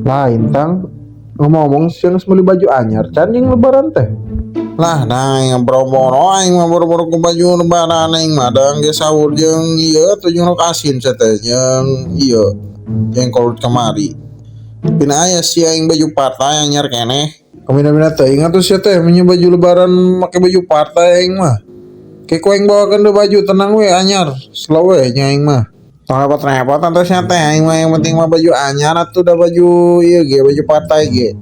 Lain, Tang. Ngomong-ngomong, sia geus meuli baju anyar can jeung Lebaran teh? Lah, nah aing boro-boro, aing mah boro-boro ku baju Lebaran. Aing mah da geus sahur jeung ieu atuh, jeung rok asin sia teh, jeung ieu jeung kolot kamari. Tapi aya sih aing baju partai anyar keneh. Kamina-mina teuing atuh sia teh menye baju Lebaran make baju partai aing mah. Ke ku aing bawakeun deui baju, tenang we, anyar. Slow we nya aing mah. Tong repot-repot atuh sia teh, aing mah yang penting mah baju anyar atuh, da baju ieu ge, baju partai ge.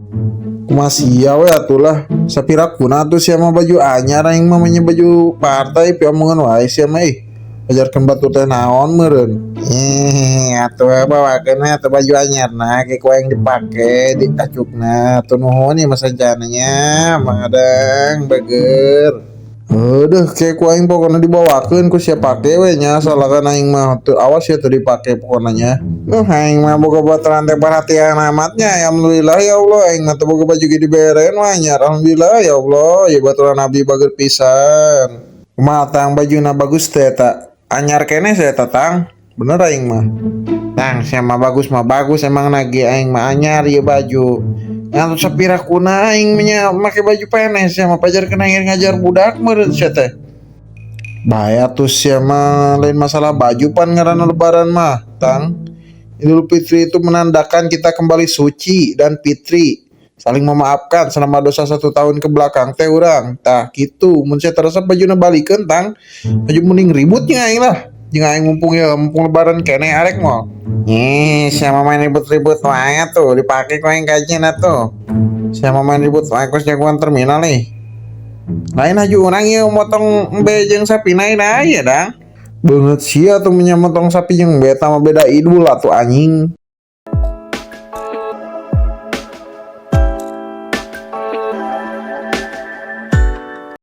Kumaha sia we atuh lah. Sapirakuna atuh sia mah baju anyar, aing mah menye baju partai, piomongan wae sia mah ih. Ajarkeun batur teh naon meureun. Eh, atuh bawakeun we atuh baju anyarna, ke ku aing dipake di acukna. Atuh nuhun ieu mah sancana nya, Mang Adang bager. Heueuh, ke ku aing pokona dibawakeun, ku sia pake we nya, salakan aing mah teu, awas ya teu dipake pokona nya. Duh, aing mah boga baturan teh perhatian amatnya. Alhamdulillah ya Allah, aing mah teu boga baju ge diberen mah anyar. Alhamdulillah ya Allah, ieu baturan abdi bager pisan. Kumaha, Tang, bajuna bagus teh eta? Anyar keneh sia eta, Tang. Bener aing mah. Tang, sia mah bagus emang nage aing mah anyar ieu baju. Ngan sapirakuna aing nya make baju peneh, sia mah pajarkeun aing ngajar budak meureun sia teh. Bae atuh sia mah, lain masalah baju pan ngaranna Lebaran mah, Tang. Idul Fitri itu menandakan kita kembali suci dan fitri. Saling memaafkan selama dosa satu tahun ke belakang teh urang. Tah kitu, mun sia teu resep bajuna balikeun, Tang. Baju mending ribut nya aing lah. Jeung aing mumpung ya mumpung Lebaran keneh arek moal. Ih, sia mah main ribut-ribut wae tuh, dipake ku aing kajina tuh. Sia mah main ribut wae kos jagoan terminal nih. Lain haju urang ieu motong embe jeung sapina aya, Dang. Beungeut sia tuh motong sapi jeung embe, mah beda idul atuh, anjing.